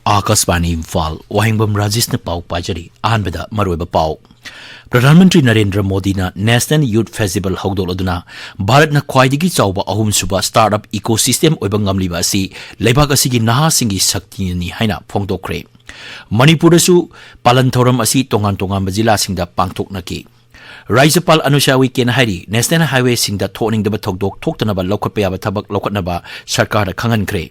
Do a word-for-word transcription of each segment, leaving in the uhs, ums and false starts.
ꯑꯥꯀꯥꯁꯕꯥꯅꯤ ꯏꯝꯐꯥꯜ, ꯋꯥꯍꯦꯡꯕꯝ ꯔꯥꯖꯦꯁꯅ ꯄꯥꯎ ꯄꯥꯖꯔꯤ꯫ ꯑꯍꯥꯟꯕꯗ ꯃꯔꯨꯑꯣꯏꯕ ꯄꯥꯎ꯫ ꯄ꯭ꯔꯙꯥꯟ ꯃꯟꯇ꯭ꯔꯤ ꯅꯔꯦꯟꯗ꯭ꯔ ꯃꯣꯗꯤꯅ ꯅꯦꯁꯅꯦꯜ ꯌꯨꯊ ꯐꯦꯁꯇꯤꯚꯦꯜ ꯍꯧꯗꯣꯛꯂꯗꯨꯅ ꯚꯥꯔꯠꯅ ꯈ꯭ꯋꯥꯏꯗꯒꯤ ꯆꯥꯎꯕ ꯑꯍꯨꯝꯁꯨꯕ ꯁ꯭ꯇꯥꯔꯠ ꯑꯞ ꯏꯀꯣꯁꯤꯁꯇꯦꯝ ꯑꯣꯏꯕ ꯉꯝꯂꯤꯕ ꯑꯁꯤ ꯂꯩꯕꯥꯛ ꯑꯁꯤꯒꯤ ꯅꯍꯥꯁꯤꯡꯒꯤ ꯁꯛꯇꯤꯅꯅꯤ ꯍꯥꯏꯅ ꯐꯣꯡꯗꯣꯛꯈ꯭ꯔꯦ꯫ ꯃꯅꯤꯄꯨꯔꯗꯁꯨ ꯄꯥꯂꯟ ꯊꯧꯔꯝ ꯑꯁꯤ ꯇꯣꯉꯥꯟ ꯇꯣꯉꯥꯟꯕ ꯖꯤꯂꯥꯁꯤꯡꯗ ꯄꯥꯡꯊꯣꯛꯅꯈꯤ꯫ ꯔꯥꯖ꯭ꯌꯄꯥꯜ ꯑꯅꯨꯁ꯭ꯌꯥ ꯎꯏꯀꯦꯅ ꯍꯥꯏꯔꯤ, ꯅꯦꯁꯅꯦꯜ ꯍꯥꯏꯋꯦꯁꯤꯡꯗ ꯊꯣꯛꯍꯟꯅꯤꯡꯗꯕ ꯊꯧꯗꯣꯛ ꯊꯣꯛꯇꯅꯕ ꯂꯧꯈꯠꯄ ꯌꯥꯕ ꯊꯕꯛ ꯂꯧꯈꯠꯅꯕ ꯁꯔꯀꯥꯔꯗ ꯈꯪꯍꯟꯈ꯭ꯔꯦ꯫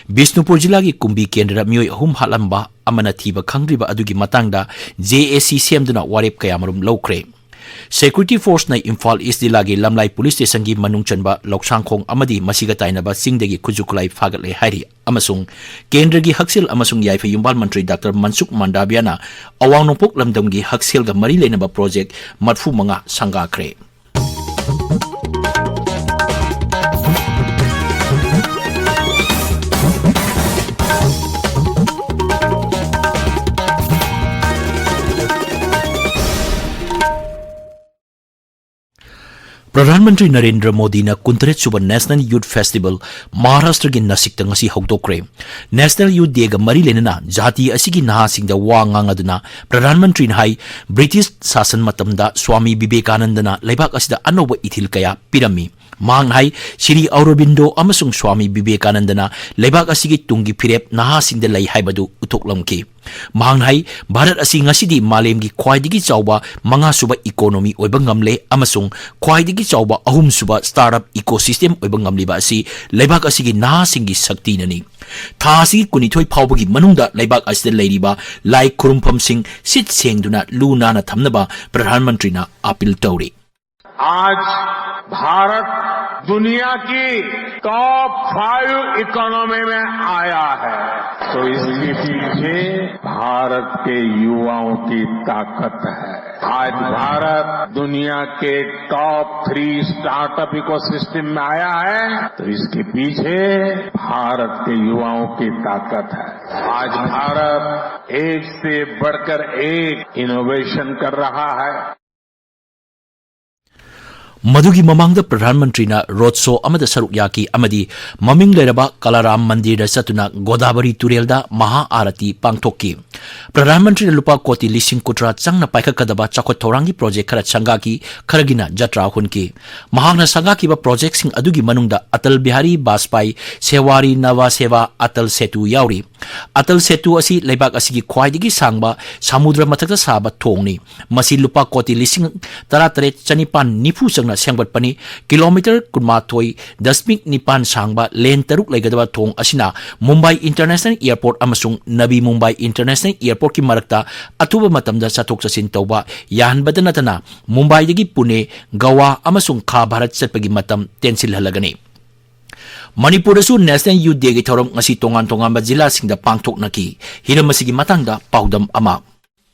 ꯕꯤꯁꯅꯨꯄꯨꯔ ꯖꯤꯂꯥꯒꯤ ꯀꯨꯝꯕꯤ ꯀꯦꯟꯗ꯭ꯔꯗ ꯃꯤꯑꯣꯏ ꯑꯍꯨꯝ ꯍꯥꯠꯂꯝꯕ ꯑꯃꯅ ꯊꯤꯕ ꯈꯪꯗ꯭ꯔꯤꯕ ꯑꯗꯨꯒꯤ ꯃꯇꯥꯡꯗ ꯖꯦ ꯑꯦ ꯁꯤ ꯁꯦꯝꯗꯨꯅ ꯋꯥꯔꯦꯞ ꯀꯌꯥꯃꯔꯨꯝ ꯂꯧꯈ꯭ꯔꯦ꯫ ꯁꯦꯀ꯭ꯌꯨꯔꯤꯇꯤ ꯐꯣꯔꯁꯅ ꯏꯝꯐꯥꯜ ꯏꯁ ꯖꯤꯂꯥꯒꯤ ꯂꯝꯂꯥꯏ ꯄꯨꯂꯤꯁ ꯁ꯭ꯇꯦꯁꯟꯒꯤ ꯃꯅꯨꯡ ꯆꯟꯕ ꯂꯧꯁꯥꯡꯈꯣꯡ ꯑꯃꯗꯤ ꯃꯁꯤꯒ ꯇꯥꯏꯅꯕ ꯆꯤꯡꯗꯒꯤ ꯈꯨꯠꯁꯨ ꯈꯨꯠꯂꯥꯏ ꯐꯥꯒꯠꯂꯦ ꯍꯥꯏꯔꯤ꯫ ꯑꯃꯁꯨꯡ ꯀꯦꯟꯗ꯭ꯔꯒꯤ ꯍꯛꯁꯦꯜ ꯑꯃꯁꯨꯡ ꯌꯥꯏꯐ ꯌꯨꯝꯕꯥꯜ ꯃꯟꯇ꯭ꯔꯤ ꯗꯥꯛꯇꯔ ꯃꯟꯁꯨꯈ ꯃꯥꯟꯗꯥꯕꯤꯌꯥꯅ ꯑꯋꯥꯡ ꯅꯣꯡꯄꯣꯛ ꯂꯝꯗꯝꯒꯤ ꯍꯛꯁꯦꯜꯒ ꯃꯔꯤ ꯂꯩꯅꯕ ꯄ꯭ꯔꯣꯖꯦꯛ ꯃꯔꯤꯐꯨ ꯃꯉꯥ ꯁꯪꯒꯥꯈ꯭ꯔꯦ꯫ ꯄ꯭ꯔꯙꯥꯟ ꯃꯟꯇ꯭ꯔꯤ ꯅꯔꯦꯟꯗ꯭ꯔ ꯃꯣꯗꯤꯅ ꯀꯨꯟꯇꯔꯦꯠ ꯁꯨꯕ ꯅꯦꯁꯅꯦꯜ ꯌꯨꯊ ꯐꯦꯁꯇꯤꯚꯦꯜ ꯃꯍꯥꯔꯥꯁꯇ꯭ꯔꯒꯤ ꯅꯥꯁꯤꯛꯇ ꯉꯁꯤ ꯍꯧꯗꯣꯛꯈ꯭ꯔꯦ꯫ ꯅꯦꯁꯅꯦꯜ ꯌꯨꯊ ꯗꯦꯒ ꯃꯔꯤ ꯂꯩꯅꯅ ꯖꯥꯇꯤ ꯑꯁꯤꯒꯤ ꯅꯍꯥꯁꯤꯡꯗ ꯋꯥ ꯉꯥꯡꯂꯗꯨꯅ ꯄ꯭ꯔꯙꯥꯟ ꯃꯟꯇ꯭ꯔꯤꯅ ꯍꯥꯏ, ꯕ꯭ꯔꯤꯇꯤꯁ ꯁꯥꯁꯟ ꯃꯇꯝꯗ ꯁ꯭ꯋꯥꯃꯤ ꯕꯤꯕꯦꯀꯥꯅꯟꯗꯅ ꯂꯩꯕꯥꯛ ꯑꯁꯤꯗ ꯑꯅꯧꯕ ꯏꯊꯤꯜ ꯀꯌꯥ ꯄꯤꯔꯝꯃꯤ꯫ ꯃꯍꯥꯛꯅ ꯍꯥꯏ, ꯁ꯭ꯔꯤ ꯑꯧꯔꯣꯕꯤꯟꯗꯣ ꯑꯃꯁꯨꯡ ꯁ꯭ꯋꯥꯃꯤ ꯕꯤꯕꯦꯀꯥꯅꯟꯗꯅ ꯂꯩꯕꯥꯛ ꯑꯁꯤꯒꯤ ꯇꯨꯡꯒꯤ ꯐꯤꯔꯦꯞ ꯅꯍꯥꯁꯤꯡꯗ ꯂꯩ ꯍꯥꯏꯕꯗꯨ ꯎꯠꯊꯣꯛꯂꯝꯈꯤ꯫ ꯃꯍꯥꯛꯅ ꯍꯥꯏ, ꯚꯥꯔꯠ ꯑꯁꯤ ꯉꯁꯤꯗꯤ ꯃꯥꯂꯦꯝꯒꯤ ꯈ꯭ꯋꯥꯏꯗꯒꯤ ꯆꯥꯎꯕ ꯃꯉꯥꯁꯨꯕ ꯏꯀꯣꯅꯣꯃꯤ ꯑꯣꯏꯕ ꯉꯝꯂꯦ ꯑꯃꯁꯨꯡ ꯈ꯭ꯋꯥꯏꯗꯒꯤ ꯆꯥꯎꯕ ꯑꯍꯨꯝꯁꯨꯕ ꯁ꯭ꯇꯥꯔꯠ ꯑꯞ ꯏꯀꯣꯁꯤꯁꯇꯦꯝ ꯑꯣꯏꯕ ꯉꯝꯂꯤꯕ ꯑꯁꯤ ꯂꯩꯕꯥꯛ ꯑꯁꯤꯒꯤ ꯅꯍꯥꯁꯤꯡꯒꯤ ꯁꯛꯇꯤꯅꯅꯤ꯫ ꯊꯥ ꯑꯁꯤꯒꯤ ꯀꯨꯟꯅꯤꯊꯣꯏ ꯐꯥꯎꯕꯒꯤ ꯃꯅꯨꯡꯗ ꯂꯩꯕꯥꯛ ꯑꯁꯤꯗ ꯂꯩꯔꯤꯕ ꯂꯥꯏ ꯈꯨꯔꯨꯝꯐꯝꯁꯤꯡ ꯁꯤꯠ ꯁꯦꯡꯗꯨꯅ ꯂꯨ ꯅꯥꯟꯅ ꯊꯝꯅꯕ ꯄ꯭ꯔꯙꯥꯟ ꯃꯟꯇ꯭ꯔꯤꯅ ꯑꯥꯄꯤꯜ ꯇꯧꯔꯤ꯫ आज भारत दुनिया की टॉप फाइव इकोनॉमी में आया है, तो इसके पीछे भारत के युवाओं की ताकत है। आज भारत दुनिया के टॉप थ्री स्टार्टअप इकोसिस्टम में आया है, तो इसके पीछे भारत के युवाओं की ताकत है। आज भारत एक से बढ़कर एक इनोवेशन कर रहा है। ꯃꯗꯨꯒꯤ ꯃꯃꯥꯡꯗ ꯄ꯭ꯔꯙꯥꯟ ꯃꯟꯇ꯭ꯔꯤꯅ ꯔꯣꯗ ꯁꯣ ꯑꯃꯗ ꯁꯔꯨꯛ ꯌꯥꯈꯤ ꯑꯃꯗꯤ ꯃꯃꯤꯡ ꯂꯩꯔꯕ ꯀꯂꯥꯔꯥꯝ ꯃꯟꯗꯤꯔꯗ ꯆꯠꯇꯨꯅ ꯒꯣꯗꯥꯕꯔꯤ ꯇꯨꯔꯦꯜꯗ ꯃꯍꯥ ꯑꯥꯔꯇꯤ ꯄꯥꯡꯊꯣꯛꯈꯤ꯫ ꯄ꯭ꯔꯙꯥꯟ ꯃꯟꯇ꯭ꯔꯤꯅ ꯂꯨꯄꯥ ꯀꯣꯇꯤ ꯂꯤꯁꯤꯡ ꯀꯨꯟꯊ꯭ꯔꯥ ꯆꯪꯅ ꯄꯥꯏꯈꯠꯀꯗꯕ ꯆꯥꯎꯈꯠ ꯊꯧꯔꯥꯡꯒꯤ ꯄ꯭ꯔꯣꯖꯦꯛ ꯈꯔ ꯁꯪꯒꯥꯈꯤ, ꯈꯔꯒꯤꯅ ꯖꯇ꯭ꯔꯥ ꯍꯨꯟꯈꯤ꯫ ꯃꯍꯥꯛꯅ ꯁꯪꯒꯥꯈꯤꯕ ꯄ꯭ꯔꯣꯖꯦꯛꯁꯤꯡ ꯑꯗꯨꯒꯤ ꯃꯅꯨꯡꯗ ꯑꯇꯜ ꯕꯤꯍꯥꯔꯤ ꯕꯥꯖꯄꯥꯏ ꯁꯦꯋꯥꯔꯤ ꯅꯚꯥ ꯁꯦꯋꯥ ꯑꯇꯜ ꯁꯦꯇꯨ ꯌꯥꯎꯔꯤ꯫ ꯑꯇꯜ ꯁꯦꯇꯨ ꯑꯁꯤ ꯂꯩꯕꯥꯛ ꯑꯁꯤꯒꯤ ꯈ꯭ꯋꯥꯏꯗꯒꯤ ꯁꯥꯡꯕ ꯁꯃꯨꯗ꯭ꯔ ꯃꯊꯛꯇ ꯁꯥꯕ ꯊꯣꯡꯅꯤ꯫ ꯃꯁꯤ ꯂꯨꯄꯥ ꯀꯣꯇꯤ ꯂꯤꯁꯤꯡ ꯇꯔꯥꯇꯔꯦꯠ ꯆꯅꯤꯄꯥꯟ ꯅꯤꯐꯨ ꯆꯪꯅ ꯁꯦꯝꯒꯠꯄꯅꯤ꯫ ꯀꯤꯂꯣꯃꯤꯇꯔ ꯀꯨꯟꯃꯥꯊꯣꯏ ꯗꯁꯃꯤꯛ ꯅꯤꯄꯥꯟ ꯁꯥꯡꯕ ꯂꯦꯟ ꯇꯔꯨꯛ ꯂꯩꯒꯗꯕ ꯊꯣꯡ ꯑꯁꯤꯅ ꯃꯨꯝꯕꯥꯏ ꯏꯟꯇꯔꯅꯦꯁꯅꯦꯜ ꯑꯦꯌꯔꯄꯣꯔꯠ ꯑꯃꯁꯨꯡ ꯅꯕꯤ ꯃꯨꯝꯕꯥꯏ ꯏꯟꯇꯔꯅꯦꯁꯅꯦꯜ ꯑꯦꯌꯔꯄꯣꯔꯠꯀꯤ ꯃꯔꯛꯇ ꯑꯊꯨꯕ ꯃꯇꯝꯗ ꯆꯠꯊꯣꯛ ꯆꯠꯁꯤꯟ ꯇꯧꯕ ꯌꯥꯍꯟꯕꯇ ꯅꯠꯇꯅ ꯃꯨꯝꯕꯥꯏꯗꯒꯤ ꯄꯨꯅꯦ, ꯒꯋꯥ ꯑꯃꯁꯨꯡ ꯈꯥ ꯚꯥꯔꯠ ꯆꯠꯄꯒꯤ ꯃꯇꯝ ꯇꯦꯟꯁꯤꯜꯍꯜꯂꯒꯅꯤ꯫ ꯃꯅꯤꯄꯨꯔꯗꯁꯨ ꯅꯦꯁꯅꯦꯜ ꯌꯨꯊ ꯗꯦꯒꯤ ꯊꯧꯔꯝ ꯉꯁꯤ ꯇꯣꯉꯥꯟ ꯇꯣꯉꯥꯟꯕ ꯖꯤꯂꯥꯁꯤꯡꯗ ꯄꯥꯡꯊꯣꯛꯅꯈꯤ꯫ ꯍꯤꯔꯝ ꯑꯁꯤꯒꯤ ꯃꯇꯥꯡꯗ ꯄꯥꯎꯗꯝ ꯑꯃ꯫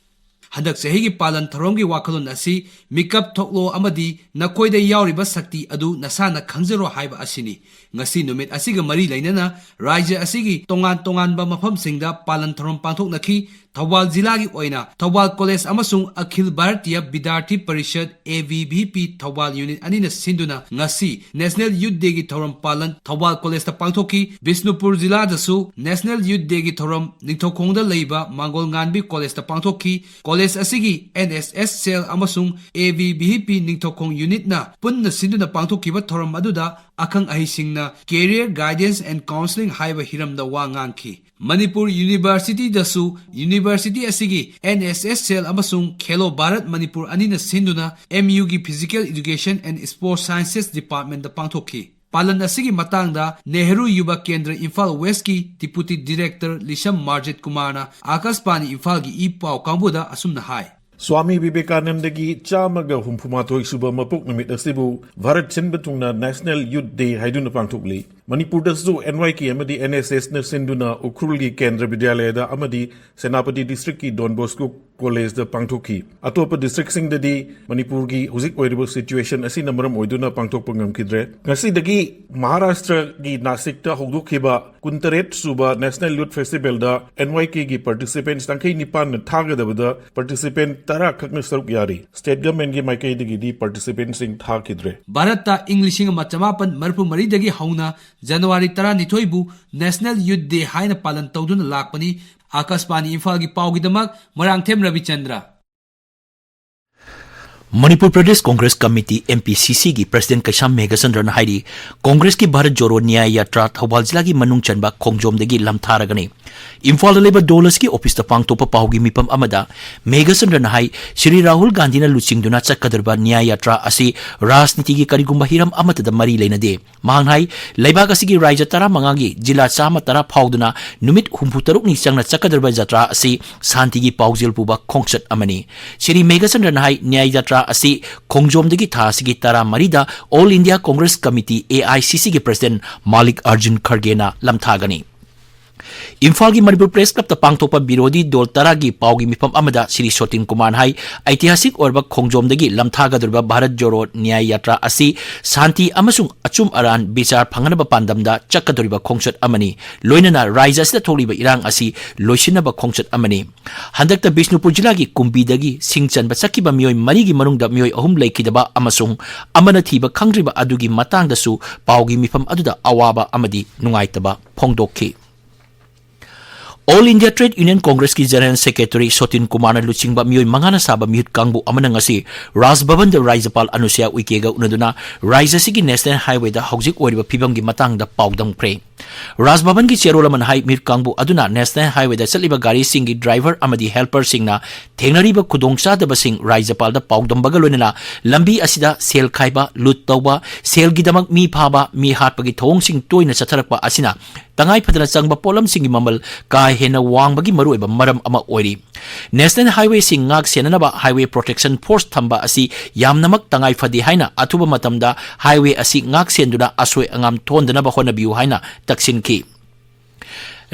ꯍꯟꯗꯛ ꯆꯍꯤꯒꯤ ꯄꯥꯂꯟ ꯊꯧꯔꯝꯒꯤ ꯋꯥꯈꯜꯂꯣꯟ ꯑꯁꯤ "ꯃꯤꯀꯞ ꯊꯣꯛꯂꯣ ꯑꯃꯗꯤ ꯅꯈꯣꯏꯗ ꯌꯥꯎꯔꯤꯕ ꯁꯛꯇꯤ ꯑꯗꯨ ꯅꯁꯥꯅ ꯈꯪꯖꯔꯣ" ꯍꯥꯏꯕ ꯑꯁꯤꯅꯤ꯫ ꯉꯁꯤ ꯅꯨꯃꯤꯠ ꯑꯁꯤꯒ ꯃꯔꯤ ꯂꯩꯅꯅ ꯔꯥꯖ꯭ꯌ ꯑꯁꯤꯒꯤ ꯇꯣꯉꯥꯟ ꯇꯣꯉꯥꯟꯕ ꯃꯐꯝꯁꯤꯡꯗ ꯄꯥꯂꯟ ꯊꯧꯔꯝ ꯄꯥꯡꯊꯣꯛꯅꯈꯤ꯫ ꯊꯧꯕꯥꯜ ꯖꯤꯂꯥꯒꯤ ꯑꯣꯏꯅ ꯊꯧꯕꯥꯜ ꯀꯣꯂꯦꯖ ꯑꯃꯁꯨꯡ Akhil Bharatiya Vidyarthi Parishad, A B V P, Thoubal unit ꯑꯅꯤꯅ ꯁꯤꯟꯗꯨꯅ ꯉꯁꯤ ꯅꯦꯁꯅꯦꯜ ꯌꯨꯊ ꯗꯦꯒꯤ ꯊꯧꯔꯝ ꯄꯥꯂꯟ ꯊꯧꯕꯥꯜ ꯀꯣꯂꯦꯖꯇ ꯄꯥꯡꯊꯣꯛꯈꯤ꯫ ꯕꯤꯁꯅꯨꯄꯨꯔ ꯖꯤꯂꯥꯗꯁꯨ ꯅꯦꯁꯅꯦꯜ ꯌꯨꯊ ꯗꯦꯒꯤ ꯊꯧꯔꯝ ꯅꯤꯡꯊꯧꯈꯣꯡꯗ ꯂꯩꯕ ꯃꯥꯡꯒꯣꯜ ꯉꯥꯟꯕꯤ ꯀꯣꯂꯦꯖꯇ ꯄꯥꯡꯊꯣꯛꯈꯤ꯫ ꯀꯣꯂꯦꯖ ꯑꯁꯤꯒꯤ ꯑꯦꯟ ꯑꯦꯁ ꯑꯦꯁ ꯁꯦꯜ ꯑꯃꯁꯨꯡ ꯑꯦ ꯚꯤ ꯚꯤ ꯄꯤ ꯅꯤꯡꯊꯧꯈꯣꯡ ꯌꯨꯅꯤꯠꯅ ꯄꯨꯟꯅ ꯁꯤꯟꯗꯨꯅ ꯄꯥꯡꯊꯣꯛꯈꯤꯕ ꯊꯧꯔꯝ ꯑꯗꯨꯗ ꯑꯈꯪ ꯑꯍꯩꯁꯤꯡꯅ Career Guidance and Counselling ꯍꯥꯏꯕ ꯍꯤꯔꯝꯗ ꯋꯥ ꯉꯥꯡꯈꯤ꯫ ꯃꯅꯤꯄꯨꯔ ꯌꯨꯅꯤꯚꯔꯁꯤꯇꯤꯗꯁꯨ ꯌꯨꯅꯤꯚꯔꯁꯤꯇꯤ ꯑꯁꯤꯒꯤ ꯑꯦꯟ ꯑꯦꯁ ꯑꯦꯁ ꯁꯦꯜ ꯑꯃꯁꯨꯡ ꯈꯦꯂꯣ ꯚꯥꯔꯠ ꯃꯅꯤꯄꯨꯔ ꯑꯅꯤꯅ ꯁꯤꯟꯗꯨꯅ ꯑꯦꯝ ꯌꯨꯒꯤ Physical Education and Sports Sciences Departmentꯇ ꯄꯥꯡꯊꯣꯛꯈꯤ꯫ ꯄꯥꯂꯟ ꯑꯁꯤꯒꯤ ꯃꯇꯥꯡꯗ ꯅꯦꯍꯔꯨ ꯌꯨꯕ ꯀꯦꯟꯗ꯭ꯔ ꯏꯝꯐꯥꯜ ꯋꯦꯁꯀꯤ Deputy Director ꯂꯤꯁꯝ ꯃꯥꯔꯖꯤꯠ ꯀꯨꯃꯥꯔꯅ ꯑꯥꯀꯥꯁꯕꯥꯅꯤ ꯏꯝꯐꯥꯜꯒꯤ ꯏ ꯄꯥꯎ ꯀꯥꯡꯕꯨꯗ ꯑꯁꯨꯝꯅ ꯍꯥꯏ꯫ ꯁ꯭ꯋꯥꯃꯤ ꯕꯤꯕꯦꯀꯥꯅꯟꯗꯒꯤ ꯆꯥꯝꯃꯒ ꯍꯨꯝꯐꯨ ꯃꯥꯊꯣꯏ ꯁꯨꯕ ꯃꯄꯣꯛ ꯅꯨꯃꯤꯠ ꯑꯁꯤꯕꯨ ꯚꯥꯔꯠ ꯁꯤꯟꯕ ꯊꯨꯡꯅ National Youth Day ꯍꯥꯏꯗꯨꯅ ꯄꯥꯡꯊꯣꯛꯂꯤ꯫ ꯃꯅꯤꯄꯨꯔꯗꯁꯨ ꯑꯦꯟ ꯋꯥꯏ ꯀꯦ ꯑꯃꯗꯤ ꯑꯦꯟ ꯑꯦꯁ ꯑꯦꯁꯅ ꯁꯤꯟꯗꯨꯅ ꯎꯈ꯭ꯔꯨꯜꯒꯤ ꯀꯦꯟꯗ꯭ꯔ ꯕꯤꯗ꯭ꯌꯥꯂꯌꯗ ꯑꯃꯗꯤ ꯁꯦꯅꯥꯄꯇꯤ ꯗꯤꯁꯇ꯭ꯔꯤꯛꯀꯤ ꯗꯣꯟ ꯕꯣꯁꯀꯣ ꯀꯣꯂꯦꯖꯗ ꯄꯥꯡꯊꯣꯛꯈꯤ꯫ ꯑꯇꯣꯞꯄ ꯗꯤꯁꯇ꯭ꯔꯤꯛꯁꯤꯡꯗꯗꯤ ꯃꯅꯤꯄꯨꯔꯒꯤ ꯍꯧꯖꯤꯛ ꯑꯣꯏꯔꯤꯕ ꯁꯤꯆꯨꯋꯦꯁꯟ ꯑꯁꯤꯅ ꯃꯔꯝ ꯑꯣꯏꯗꯨꯅ ꯄꯥꯡꯊꯣꯛꯄ ꯉꯝꯈꯤꯗ꯭ꯔꯦ꯫ ꯉꯁꯤꯗꯒꯤ ꯃꯍꯥꯔꯥꯁꯇ꯭ꯔꯒꯤ ꯅꯥꯁꯤꯛꯇ ꯍꯧꯗꯣꯛꯈꯤꯕ ꯀꯨꯟꯇꯔꯦꯠ ꯁꯨꯕ ꯅꯦꯁꯅꯦꯜ ꯌꯨꯠ ꯐꯦꯁꯇꯤꯚꯦꯜꯗ ꯑꯦꯟ ꯋꯥꯏ ꯀꯦꯒꯤ ꯄꯥꯔꯇꯤꯁꯤꯄꯦꯟꯠꯁ ꯌꯥꯡꯈꯩ ꯅꯤꯄꯥꯟꯅ ꯊꯥꯒꯗꯕꯗ ꯄꯥꯔꯇꯤꯁꯤꯄꯦꯟꯠ ꯇꯔꯥ ꯈꯛꯅ ꯁꯔꯨꯛ ꯌꯥꯔꯤ꯫ ꯁ꯭ꯇꯦꯠ ꯒꯚꯔꯟꯃꯦꯟꯠꯀꯤ ꯃꯥꯏꯀꯩꯗꯒꯤꯗꯤ ꯄꯥꯔꯇꯤꯁꯤꯄꯦꯟꯠꯁꯤꯡ ꯊꯥꯈꯤꯗ꯭ꯔꯦ꯫ ꯚꯥꯔꯠꯇ ꯏꯪ ꯂꯤꯁꯤꯡ ꯑꯃ ꯆꯃꯥꯄꯟ ꯃꯔꯤꯐꯨ ꯃꯔꯤꯗꯒꯤ ꯍꯧꯅ ꯖꯅꯋꯥꯔꯤ ꯇꯔꯥꯅꯤꯊꯣꯏꯕꯨ ꯅꯦꯁꯅꯦꯜ ꯌꯨꯠ ꯗꯦ ꯍꯥꯏꯅ ꯄꯥꯂꯟ ꯇꯧꯗꯨꯅ ꯂꯥꯛꯄꯅꯤ꯫ ꯑꯥꯀꯥꯁꯕꯥꯅꯤ ꯏꯝꯐꯥꯜꯒꯤ ꯄꯥꯎꯒꯤꯗꯃꯛ Moirangthem Rabichandra. Manipur Pradesh Congress committee, M P C C president ꯀꯩꯁꯥꯝ ꯃꯦꯘꯆꯟꯗ꯭ꯔꯅ ꯍꯥꯏꯔꯤ, ꯀꯣꯡꯒ꯭ꯔꯦꯁꯀꯤ ꯚꯥꯔꯠ ꯖꯣꯔꯣ ꯅ꯭ꯌꯥꯌ ꯌꯥꯇ꯭ꯔꯥ ꯊꯧꯕꯥꯜ ꯖꯤꯂꯥꯒꯤ ꯃꯅꯨꯡ ꯆꯟꯕ ꯈꯣꯡꯖꯣꯝꯗꯒꯤ ꯂꯝꯊꯥꯔꯒꯅꯤ꯫ ꯏꯝꯐꯥꯜꯗ ꯂꯩꯕ ꯗꯣꯂꯁꯀꯤ ꯑꯣꯐꯤꯁꯇ ꯄꯥꯡꯊꯣꯛꯄ ꯄꯥꯎꯒꯤ ꯃꯤꯐꯝ ꯑꯃꯗ ꯃꯦꯘꯆꯟꯗ꯭ꯔꯅ ꯍꯥꯏ, ꯁ꯭ꯔꯤ ꯔꯥꯍꯨꯜ ꯒꯥꯟꯙꯤꯅ ꯂꯨꯆꯤꯡꯗꯨꯅ ꯆꯠꯀꯗꯧꯔꯤꯕ ꯅ꯭ꯌꯥꯌ ꯌꯥꯇ꯭ꯔꯥ ꯑꯁꯤ ꯔꯥꯖꯅꯤꯇꯤꯒꯤ ꯀꯔꯤꯒꯨꯝꯕ ꯍꯤꯔꯝ ꯑꯃꯠꯇꯗ ꯃꯔꯤ ꯂꯩꯅꯗꯦ꯫ ꯃꯍꯥꯛꯅ ꯍꯥꯏ, ꯂꯩꯕꯥꯛ ꯑꯁꯤꯒꯤ ꯔꯥꯏꯖ꯭ꯌ ꯇꯔꯥꯃꯉꯥꯒꯤ ꯖꯤꯂꯥ ꯆꯥꯝꯃ ꯇꯔꯥ ꯐꯥꯎꯗꯨꯅ ꯅꯨꯃꯤꯠ ꯍꯨꯝꯐꯨ ꯇꯔꯨꯛꯅꯤ ꯆꯪꯅ ꯆꯠꯀꯗꯧꯔꯤꯕ ꯖꯇ꯭ꯔꯥ ꯑꯁꯤ ꯁꯥꯟꯇꯤꯒꯤ ꯄꯥꯎꯖꯦꯜ ꯄꯨꯕ ꯈꯣꯡꯆꯠ ꯑꯃꯅꯤ꯫ ꯁ꯭ꯔꯤ ꯃꯦꯘꯆꯟꯗ꯭ꯔꯅ ꯍꯥꯏ, ꯅ꯭ꯌꯥꯌ ꯖꯇ꯭ꯔꯥ ꯑꯁꯤ ꯈꯣꯡꯖꯣꯝꯗꯒꯤ ꯊꯥ ꯑꯁꯤꯒꯤ ꯇꯔꯥꯃꯔꯤꯗ all India Congress committee, A I C C president ꯃꯥꯂꯤꯛ ꯑꯔꯖꯨꯟ ꯈꯔꯒꯦꯅ ꯂꯝꯊꯥꯒꯅꯤ꯫ ꯏꯝꯐꯥꯜꯒꯤ ꯃꯅꯤꯄꯨꯔ ꯄ꯭ꯔꯦꯁ ꯀ꯭ꯂꯕꯇ ꯄꯥꯡꯊꯣꯛꯄ ꯕꯤꯔꯣꯙꯤ ꯗꯣꯜ ꯇꯔꯥꯒꯤ ꯄꯥꯎꯒꯤ ꯃꯤꯐꯝ ꯑꯃꯗ ꯁ꯭ꯔꯤ ꯁꯣꯇꯤꯟ ꯀꯨꯃꯥꯔꯅ ꯍꯥꯏ, ꯑꯩꯇꯤꯍꯥꯁꯤꯛ ꯑꯣꯏꯔꯕ ꯈꯣꯡꯖꯣꯝꯗꯒꯤ ꯂꯝꯊꯥꯒꯗꯧꯔꯤꯕ ꯚꯥꯔꯠ ꯖꯣꯔꯣ ꯅ꯭ꯌꯥꯌ ꯌꯥꯇ꯭ꯔꯥ ꯑꯁꯤ ꯁꯥꯟꯇꯤ ꯑꯃꯁꯨꯡ ꯑꯆꯨꯝ ꯑꯔꯥꯟ ꯕꯤꯆꯥꯔ ꯐꯪꯍꯟꯅꯕ ꯄꯥꯟꯗꯝꯗ ꯆꯠꯀꯗꯧꯔꯤꯕ ꯈꯣꯡꯆꯠ ꯑꯃꯅꯤ꯫ ꯂꯣꯏꯅꯅ ꯔꯥꯏꯖ꯭ꯌ ꯑꯁꯤꯗ ꯊꯣꯛꯂꯤꯕ ꯏꯔꯥꯡ ꯑꯁꯤ ꯂꯣꯏꯁꯤꯟꯅꯕ ꯈꯣꯡꯆꯠ ꯑꯃꯅꯤ꯫ ꯍꯟꯗꯛꯇ ꯕꯤꯁꯅꯨꯄꯨꯔ ꯖꯤꯂꯥꯒꯤ ꯀꯨꯝꯕꯤꯗꯒꯤ ꯁꯤꯡ ꯆꯟꯕ ꯆꯠꯈꯤꯕ ꯃꯤꯑꯣꯏ ꯃꯔꯤꯒꯤ ꯃꯅꯨꯡꯗ ꯃꯤꯑꯣꯏ ꯑꯍꯨꯝ ꯂꯩꯈꯤꯗꯕ ꯑꯃꯁꯨꯡ ꯑꯃꯅ ꯊꯤꯕ ꯈꯪꯗ꯭ꯔꯤꯕ ꯑꯗꯨꯒꯤ ꯃꯇꯥꯡꯗꯁꯨ ꯄꯥꯎꯒꯤ ꯃꯤꯐꯝ ꯑꯗꯨꯗ ꯑꯋꯥꯕ ꯑꯃꯗꯤ ꯅꯨꯡꯉꯥꯏꯇꯕ ꯐꯣꯡꯗꯣꯛꯈꯤ꯫ ꯑꯣꯜ ꯏꯟꯗꯤꯌꯥ ꯇ꯭ꯔꯦꯗ ꯌꯨꯅꯤꯌꯟ ꯀꯣꯡꯒ꯭ꯔꯦꯁꯀꯤ ꯖꯦꯅꯔꯦꯜ ꯁꯦꯀ꯭ꯔꯦꯇꯔꯤ ꯁꯣꯇꯤꯟ ꯀꯨꯃꯥꯔꯅ ꯂꯨꯆꯤꯡꯕ ꯃꯤꯑꯣꯏ ꯃꯉꯥꯅ ꯁꯥꯕ ꯃꯤꯍꯨꯠ ꯀꯥꯡꯕꯨ ꯑꯃꯅ ꯉꯁꯤ ꯔꯥꯖ ꯚꯕꯟꯗ ꯔꯥꯖ꯭ꯌꯄꯥꯜ ꯑꯅꯨꯁꯨꯌꯥ ꯎꯏꯀꯦꯒ ꯎꯅꯗꯨꯅ ꯔꯥꯏꯖ꯭ꯌ ꯑꯁꯤꯒꯤ ꯅꯦꯁꯅꯦꯜ ꯍꯥꯏꯋꯦꯗ ꯍꯧꯖꯤꯛ ꯑꯣꯏꯔꯤꯕ ꯐꯤꯕꯝꯒꯤ ꯃꯇꯥꯡꯗ ꯄꯥꯎꯗꯝꯈ꯭ꯔꯦ꯫ ꯔꯥꯖ ꯚꯕꯟꯒꯤ ꯆꯦꯔꯣꯜ ꯑꯃꯅ ꯍꯥꯏ, ꯃꯤꯍꯨꯠ ꯀꯥꯡꯕꯨ ꯑꯗꯨꯅ ꯅꯦꯁꯅꯦꯜ ꯍꯥꯏꯋꯦꯗ ꯆꯠꯂꯤꯕ ꯒꯥꯔꯤꯁꯤꯡꯒꯤ ꯗ꯭ꯔꯥꯏꯚꯔ ꯑꯃꯗꯤ ꯍꯦꯜꯄꯔꯁꯤꯡꯅ ꯊꯦꯡꯅꯔꯤꯕ ꯈꯨꯗꯣꯡꯆꯥꯗꯕꯁꯤꯡ ꯔꯥꯏꯖ꯭ꯌꯄꯥꯜꯗ ꯄꯥꯎꯗꯝꯕꯒ ꯂꯣꯏꯅꯅ ꯂꯝꯕꯤ ꯑꯁꯤꯗ ꯁꯦꯜ ꯈꯥꯏꯕ, ꯂꯨꯠ ꯇꯧꯕ, ꯁꯦꯜꯒꯤꯗꯃꯛ ꯃꯤ ꯐꯥꯕ, ꯃꯤ ꯍꯥꯠꯄꯒꯤ ꯊꯧꯑꯣꯡꯁꯤꯡ ꯇꯣꯏꯅ ꯆꯠꯊꯔꯛꯄ ꯑꯁꯤꯅ ꯇꯉꯥꯏ ꯐꯗꯅ ꯆꯪꯕ ꯄꯣꯠꯂꯝꯁꯤꯡꯒꯤ ꯃꯃꯜ ꯀꯥ ꯍꯦꯟꯅ ꯋꯥꯡꯕꯒꯤ ꯃꯔꯨꯑꯣꯏꯕ ꯃꯔꯝ ꯑꯃ ꯑꯣꯏꯔꯤ꯫ National Highwayꯁꯤꯡ ꯉꯥꯛ ꯁꯦꯟꯅꯅꯕ Highway Protection Force ꯊꯝꯕ ꯑꯁꯤ ꯌꯥꯝꯅꯃꯛ ꯇꯉꯥꯏ ꯐꯗꯦ ꯍꯥꯏꯅ ꯑꯊꯨꯕ ꯃꯇꯝꯗ highway ꯑꯁꯤ ꯉꯥꯛ ꯁꯦꯟꯗꯨꯅ ꯑꯁꯣꯏ ꯑꯉꯥꯝ ꯊꯣꯟꯗꯅꯕ ꯍꯣꯠꯅꯕꯤꯌꯨ ꯍꯥꯏꯅ ꯇꯛꯁꯤꯟꯈꯤ꯫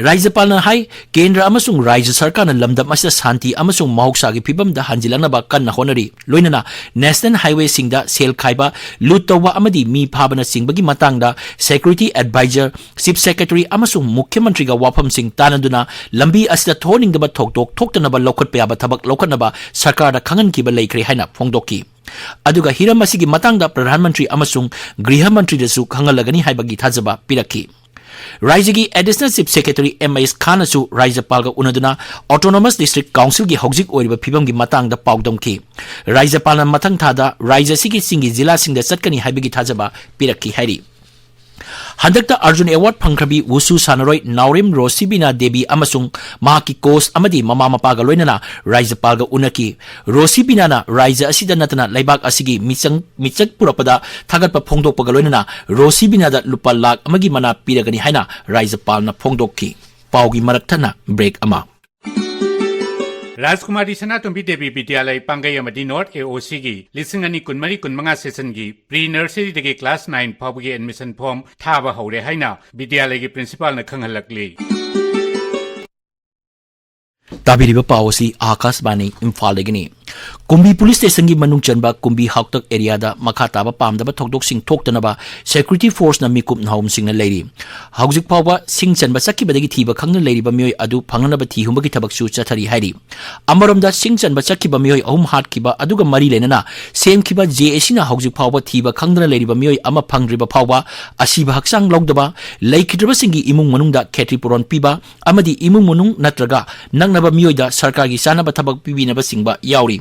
ꯔꯥꯖ꯭ꯌꯄꯥꯜꯅ ꯍꯥꯏ, ꯀꯦꯟꯗ꯭ꯔ ꯑꯃꯁꯨꯡ ꯔꯥꯖ꯭ꯌ ꯁꯔꯀꯥꯔꯅ ꯂꯝꯗꯝ ꯑꯁꯤꯗ ꯁꯥꯟꯇꯤ ꯑꯃꯁꯨꯡ ꯃꯍꯧꯁꯥꯒꯤ ꯐꯤꯕꯝꯗ ꯍꯟꯖꯤꯜꯂꯛꯅꯕ ꯀꯟꯅ ꯍꯣꯠꯅꯔꯤ꯫ ꯂꯣꯏꯅꯅ National Highwayꯁꯤꯡꯗ ꯁꯦꯜ ꯈꯥꯏꯕ, ꯂꯨꯠ ꯇꯧꯕ ꯑꯃꯗꯤ ꯃꯤ ꯐꯥꯕꯅꯆꯤꯡꯕꯒꯤ ꯃꯇꯥꯡꯗ Security Advisor, Chief Secretary ꯑꯃꯁꯨꯡ ꯃꯨꯈ꯭ꯌ ꯃꯟꯇ꯭ꯔꯤꯒ ꯋꯥꯐꯝꯁꯤꯡ ꯇꯥꯟꯅꯗꯨꯅ ꯂꯝꯕꯤ ꯑꯁꯤꯗ ꯊꯣꯛꯍꯟꯅꯤꯡꯗꯕ ꯊꯧꯗꯣꯛ ꯊꯣꯛꯇꯅꯕ ꯂꯧꯈꯠꯄ ꯌꯥꯕ ꯊꯕꯛ ꯂꯧꯈꯠꯅꯕ ꯁꯔꯀꯥꯔꯗ ꯈꯪꯍꯟꯈꯤꯕ ꯂꯩꯈ꯭ꯔꯦ ꯍꯥꯏꯅ ꯐꯣꯡꯗꯣꯛꯈꯤ꯫ ꯑꯗꯨꯒ ꯍꯤꯔꯝ ꯑꯁꯤꯒꯤ ꯃꯇꯥꯡꯗ ꯄ꯭ꯔꯙꯥꯟ ꯃꯟꯇ꯭ꯔꯤ ꯑꯃꯁꯨꯡ ꯒ꯭ꯔꯤꯍ ꯃꯟꯇ꯭ꯔꯤꯗꯁꯨ ꯈꯪꯍꯜꯂꯒꯅꯤ ꯍꯥꯏꯕꯒꯤ ꯊꯥꯖꯕ ꯄꯤꯔꯛꯈꯤ꯫ ꯔꯥꯖ꯭ꯌꯒꯤ Additional Chief Secretary M S ꯈꯥꯟꯅꯁꯨ ꯔꯥꯖ꯭ꯌꯄꯥꯜꯒ ꯎꯅꯗꯨꯅ Autonomous District Councilꯒꯤ ꯍꯧꯖꯤꯛ ꯑꯣꯏꯔꯤꯕ ꯐꯤꯕꯝꯒꯤ ꯃꯇꯥꯡꯗ ꯄꯥꯎꯗꯝꯈꯤ꯫ ꯔꯥꯖ꯭ꯌꯄꯥꯜꯅ ꯃꯊꯪ ꯊꯥꯗ ꯔꯥꯖ꯭ꯌ ꯑꯁꯤꯒꯤ ꯆꯤꯡꯒꯤ ꯖꯤꯂꯥꯁꯤꯡꯗ ꯆꯠꯀꯅꯤ ꯍꯥꯏꯕꯒꯤ ꯊꯥꯖꯕ ꯄꯤꯔꯛꯈꯤ ꯍꯥꯏꯔꯤ꯫ ꯍꯟꯗꯛꯇ ꯑꯔꯖꯨꯟ Award ꯐꯪꯈ꯭ꯔꯕꯤ ꯋꯨꯁꯨ ꯁꯥꯟꯅꯔꯣꯏ ꯅꯥꯎꯔꯦꯝ ꯔꯣꯁꯤꯕꯤꯅꯥ ꯗꯦꯕꯤ ꯑꯃꯁꯨꯡ ꯃꯍꯥꯛꯀꯤ coach ꯑꯃꯗꯤ ꯃꯃꯥ ꯃꯄꯥꯒ ꯂꯣꯏꯅꯅ ꯔꯥꯖ꯭ꯌꯄꯥꯜꯒ ꯎꯅꯈꯤ꯫ ꯔꯣꯁꯤꯕꯤꯅꯥꯅ ꯔꯥꯖ꯭ꯌ ꯑꯁꯤꯗ ꯅꯠꯇꯅ ꯂꯩꯕꯥꯛ ꯑꯁꯤꯒꯤ ꯃꯤꯆꯪ, ꯃꯤꯆꯪ ꯄꯨꯔꯛꯄꯗ ꯊꯥꯒꯠꯄ ꯐꯣꯡꯗꯣꯛꯄꯒ ꯂꯣꯏꯅꯅ ꯔꯣꯁꯤꯕꯤꯅꯥꯗ ꯂꯨꯄꯥ ꯂꯥꯈ ꯑꯃꯒꯤ ꯃꯅꯥ ꯄꯤꯔꯒꯅꯤ ꯍꯥꯏꯅ ꯔꯥꯖ꯭ꯌꯄꯥꯜꯅ ꯐꯣꯡꯗꯣꯛꯈꯤ꯫ ꯄꯥꯎꯒꯤ ꯃꯔꯛ ꯊꯠꯅ break ꯑꯃ꯫ ꯔꯥꯖꯀꯨꯃꯥꯔꯤ ꯁꯅꯥꯇꯣꯝꯕꯤ ꯗꯦꯕꯤ ꯕꯤꯗ꯭ꯌꯥꯂꯩ ꯄꯥꯡꯒꯩ ꯑꯃꯗꯤ North A O Cꯒꯤ ꯂꯤꯁꯤꯡ ꯑꯅꯤ ꯀꯨꯟꯃꯔꯤ ꯀꯨꯟꯃꯉꯥ seasonꯒꯤ pre nurseryꯗꯒꯤ class nine ꯐꯥꯎꯕꯒꯤ admission form ꯊꯥꯕ ꯍꯧꯔꯦ ꯍꯥꯏꯅ ꯕꯤꯗ꯭ꯌꯥꯂꯩꯒꯤ principalꯅ ꯈꯪꯍꯜꯂꯛꯂꯤ꯫ ꯇꯥꯕꯤꯔꯤꯕ ꯄꯥꯎ ꯑꯁꯤ ꯑꯥꯀꯥꯁꯕꯥꯅꯤ ꯏꯝꯐꯥꯜꯗꯒꯤꯅꯤ꯫ ꯀꯨꯝꯕꯤ police stationꯒꯤ ꯃꯅꯨꯡ ꯆꯟꯕ ꯀꯨꯝꯕꯤ ꯍꯥꯎꯇꯛ areaꯗ ꯃꯈꯥ ꯇꯥꯕ ꯄꯥꯝꯗꯕ ꯊꯧꯗꯣꯛꯁꯤꯡ ꯊꯣꯛꯇꯅꯕ security forceꯅ ꯃꯤꯀꯨꯞ ꯅꯍꯥꯔꯣꯝꯁꯤꯡꯅ ꯂꯩꯔꯤ꯫ ꯍꯧꯖꯤꯛ ꯐꯥꯎꯕ ꯁꯤꯡ ꯆꯟꯕ ꯆꯠꯈꯤꯕꯗꯒꯤ ꯊꯤꯕ ꯈꯪꯗꯅ ꯂꯩꯔꯤꯕ ꯃꯤꯑꯣꯏ ꯑꯗꯨ ꯐꯪꯅꯅꯕ ꯊꯤ ꯍꯨꯝꯕꯒꯤ ꯊꯕꯛꯁꯨ ꯆꯠꯊꯔꯤ ꯍꯥꯏꯔꯤ꯫ ꯑꯃꯔꯣꯝꯗ ꯁꯤꯡ ꯆꯟꯕ ꯆꯠꯈꯤꯕ ꯃꯤꯑꯣꯏ ꯑꯍꯨꯝ ꯍꯥꯠꯈꯤꯕ ꯑꯗꯨꯒ ꯃꯔꯤ ꯂꯩꯅꯅ ꯁꯦꯝꯈꯤꯕ JACꯅ ꯍꯧꯖꯤꯛ ꯐꯥꯎꯕ ꯊꯤꯕ ꯈꯪꯗꯅ ꯂꯩꯔꯤꯕ ꯃꯤꯑꯣꯏ ꯑꯃ ꯐꯪꯗ꯭ꯔꯤꯕ ꯐꯥꯎꯕ ꯑꯁꯤꯕ ꯍꯛꯆꯥꯡ ꯂꯧꯗꯕ, ꯂꯩꯈꯤꯗ꯭ꯔꯕꯁꯤꯡꯒꯤ ꯏꯃꯨꯡ ꯃꯅꯨꯡꯗ ꯈꯦꯇ꯭ꯔꯤ ꯄꯨꯔꯣꯟ ꯄꯤꯕ ꯑꯃꯗꯤ ꯏꯃꯨꯡ ꯃꯅꯨꯡ ꯅꯠꯇ꯭ꯔꯒ ꯅꯛꯅꯕ ꯃꯤꯑꯣꯏꯗ ꯁꯔꯀꯥꯔꯒꯤ ꯆꯥꯅꯕ ꯊꯕꯛ ꯄꯤꯕꯤꯅꯕꯆꯤꯡꯕ ꯌꯥꯎꯔꯤ꯫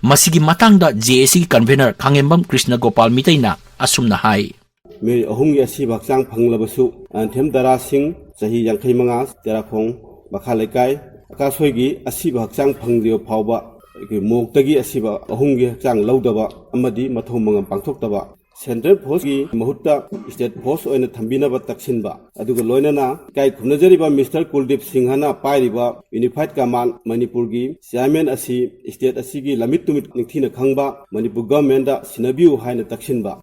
ꯃꯁꯤꯒꯤ ꯃꯇꯥꯡꯗ JACꯒꯤ convener ꯈꯥꯡꯉꯦꯝꯕꯝ ꯀ꯭ꯔꯤꯁꯅ ꯒꯣꯄꯥꯜ ꯃꯤꯇꯩꯅ ꯑꯁꯨꯝꯅ ꯍꯥꯏ꯫ ꯃꯤꯑꯣꯏ ꯑꯍꯨꯝꯒꯤ ꯑꯁꯤꯕ ꯍꯛꯆꯥꯡ ꯐꯪꯂꯕꯁꯨ, ꯑꯅꯊꯦꯝ ꯗꯔꯥ ꯁꯤꯡ, ꯆꯍꯤ ꯌꯥꯡꯈꯩ ꯃꯉꯥ, ꯇꯦꯔꯥꯈꯣꯡ ꯃꯈꯥ ꯂꯩꯀꯥꯏ, ꯑꯀꯥꯁ ꯍꯣꯏꯒꯤ ꯑꯁꯤꯕ ꯍꯛꯆꯥꯡ ꯐꯪꯗ꯭ꯔꯤꯕ ꯐꯥꯎꯕ ꯑꯩꯈꯣꯏ ꯃꯣꯛꯇꯒꯤ ꯑꯁꯤꯕ ꯑꯍꯨꯝꯒꯤ ꯍꯛꯆꯥꯡ ꯂꯧꯗꯕ ꯑꯃꯗꯤ ꯃꯊꯧ ꯃꯉꯝ ꯄꯥꯡꯊꯣꯛꯇꯕ ꯁꯦꯟꯇ꯭ꯔꯦꯜ ꯐꯣꯔꯁꯀꯤ ꯃꯍꯨꯠꯇ ꯁ꯭ꯇꯦꯠ ꯐꯣꯔꯁ ꯑꯣꯏꯅ ꯊꯝꯕꯤꯅꯕ ꯇꯛꯁꯤꯟꯕ, ꯑꯗꯨꯒ ꯂꯣꯏꯅꯅ ꯏꯀꯥꯏ ꯈꯨꯝꯅꯖꯔꯤꯕ ꯃꯤꯁꯇꯔ ꯀꯨꯜꯗꯤꯞ ꯁꯤꯡꯍꯅ ꯄꯥꯏꯔꯤꯕ ꯌꯨꯅꯤꯐꯥꯏꯗ ꯀꯃꯥꯟ ꯃꯅꯤꯄꯨꯔꯒꯤ ꯆꯤꯌꯥꯔꯃꯦꯟ ꯑꯁꯤ ꯁ꯭ꯇꯦꯠ ꯑꯁꯤꯒꯤ ꯂꯝꯃꯤꯠ ꯇꯨꯃꯤꯠ ꯅꯤꯡꯊꯤꯅ ꯈꯪꯕ ꯃꯅꯤꯄꯨꯔ ꯒꯚꯔꯟꯃꯦꯟꯗ ꯁꯤꯟꯅꯕꯤꯌꯨ ꯍꯥꯏꯅ ꯇꯛꯁꯤꯟꯕ꯫